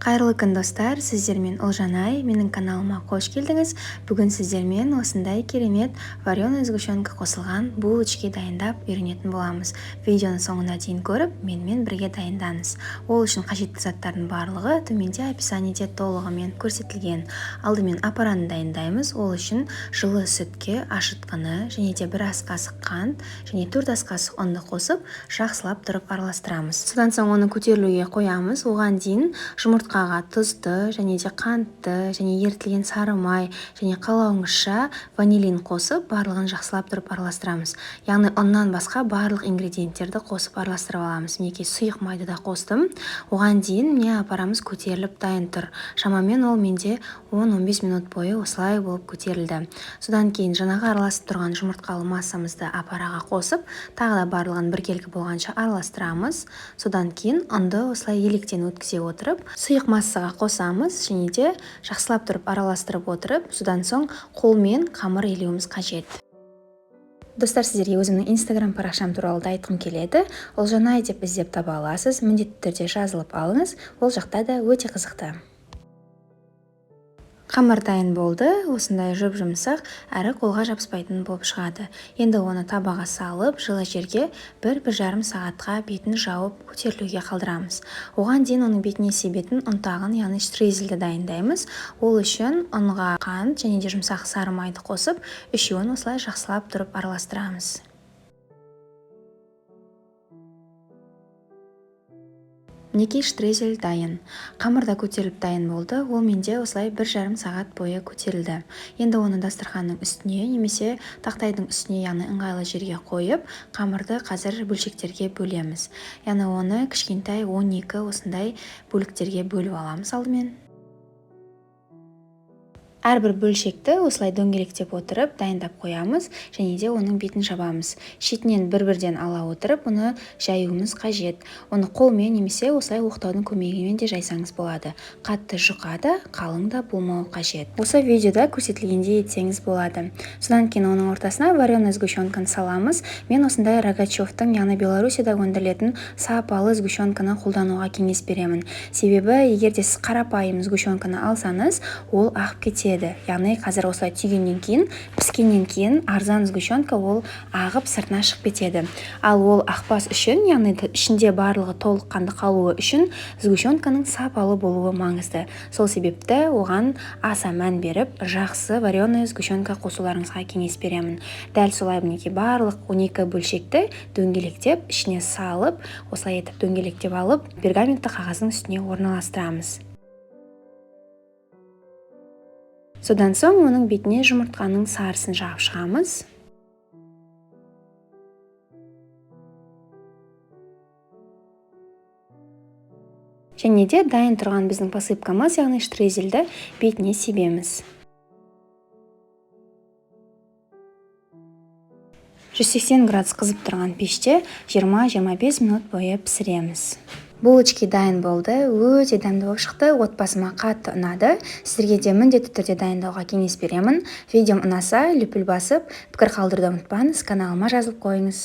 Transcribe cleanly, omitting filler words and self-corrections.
Қайырлы күн, достар! Сіздермен Ұлжанай. Менің каналыма қош келдіңіз. Бүгін сіздермен осындай керемет вареный сгущенка қосылған булочки дайындап үйренетін боламыз. Видеоны соңына дейін көріп, менімен бірге дайындаңыз. Ол үшін қажетті заттардың барлығы төменде описаниеде толығымен көрсетілген. Алдымен апараны дайындаймыз. Ол үшін жылы сүтке ашытқыны және де 1 ас қасық қант және 4 ас қасық ұнды қосып, жақсылап тұрып араластырамыз. Содан соң оны көтерілуге қоямыз. Оған дейін жұмыртқаға тұзды және де қантты және ерітілген сары май және қалауыңызша ванилин қосып, барлығын жақсылап тұрып араластырамыз. Яғни ұннан басқа барлық ингредиенттерді қосып араластырып аламыз. Мінекей, сұйық майды да қостым. Оған дейін міне апарамыз көтеріліп дайын тұр. Шамамен ол менде 10-15 минут бойы осылай болып көтерілді. Содан кейін жаңағы араласып тұрған жұмыртқалы массамызды апараға қосып, тағы да барлығын біркелкі болғанша араластырамыз. Содан кейін ұнды осылай електен өткізе отырып, сұйық массаға қосамыз және де жақсылап тұрып араластырып отырып, содан соң қолмен қамыр илеуіміз қажет. Достар, сіздерге өзімнің Инстаграм парақшам туралы да айтқым келеді. Ұлжанай деп іздеп таба аласыз. Міндетті түрде жазылып алыңыз. Ол жақта да өте қызықты. Қамыр дайын болды. Осындай жұп-жұмсақ, әрі қолға жабыспайтын болып шығады. Енді оны табаға салып, жылы жерге бір жарым сағатқа бетін жауып көтерілуге қалдырамыз. Оған дейін оның бетіне себетін ұнтағын, яғни штрезельді дайындаймыз. Ол үшін ұнға қант және де жұмсақ сары майды қосып, үшеуін осылай жақсылап тұрып араластырамыз. Мінекей, штрезель дайын. Қамыр да көтеріліп дайын болды. Ол менде осылай бір жарым сағат бойы көтерілді. Енді оны дастарханның үстіне немесе тақтайдың үстіне, яғни ыңғайлы жерге қойып, қамырды қазір бөлшектерге бөлеміз. Яғни оны кішкентай 12 осындай бөліктерге бөліп аламыз алдымен. Әрбір бөлшекті осылай дөңгелектеп отырып дайындап қоямыз және де оның бетін жабамыз. Шетінен бір-бірден ала отырып, оны жаюымыз қажет. Оны қолмен немесе осылай оқтаудың көмегімен де жайсаңыз болады. Қатты жұқа да, қалың да болмауы қажет. Осы видеода көрсетілгендей етсеңіз болады. Содан кейін оның ортасына вареный сгущенканы саламыз. Мен осындай Рогачевтың, яғни Белоруссияда өндірілетін сапалы сгущенканы қолдануға кеңес беремін. Себебі егер де сіз қарапайым сгущенканы алсаңыз, ол ағып кетеді. Яғни қазір осылай түйгеннен кейін, піскеннен кейін арзан сгущенка ол ағып сыртына шығып кетеді. Ал ол ақпас үшін, яғни ішінде барлығы толыққанды қалуы үшін сгущенканың сапалы болуы маңызды. Сол себепті оған аса мән беріп, жақсы вареный сгущенка қосуларыңызға кеңес беремін. Дәл солай мінекей барлық 12 бөлшекті дөңгелектеп, ішіне салып, осылай етіп дөңгелектеп алып, пергаментті қағаздың үстіне орналастырамыз. Содан соң оның бетіне жұмыртқаның сарысын жағып шығамыз. Және де дайын тұрған біздің посыпкамыз, яғни штрезельді бетіне себеміз. 180 градус қызып тұрған пеште 20-25 минут бойы пісіреміз. Булочки дайын болды, өте дәмді болып шықты, отбасыма қатты ұнады. Сіздерге де міндетті түрде дайындауға кеңес беремін. Видеом ұнаса, лүпіл басып, пікір қалдыруды ұмытпаңыз, каналыма жазылып қойыңыз.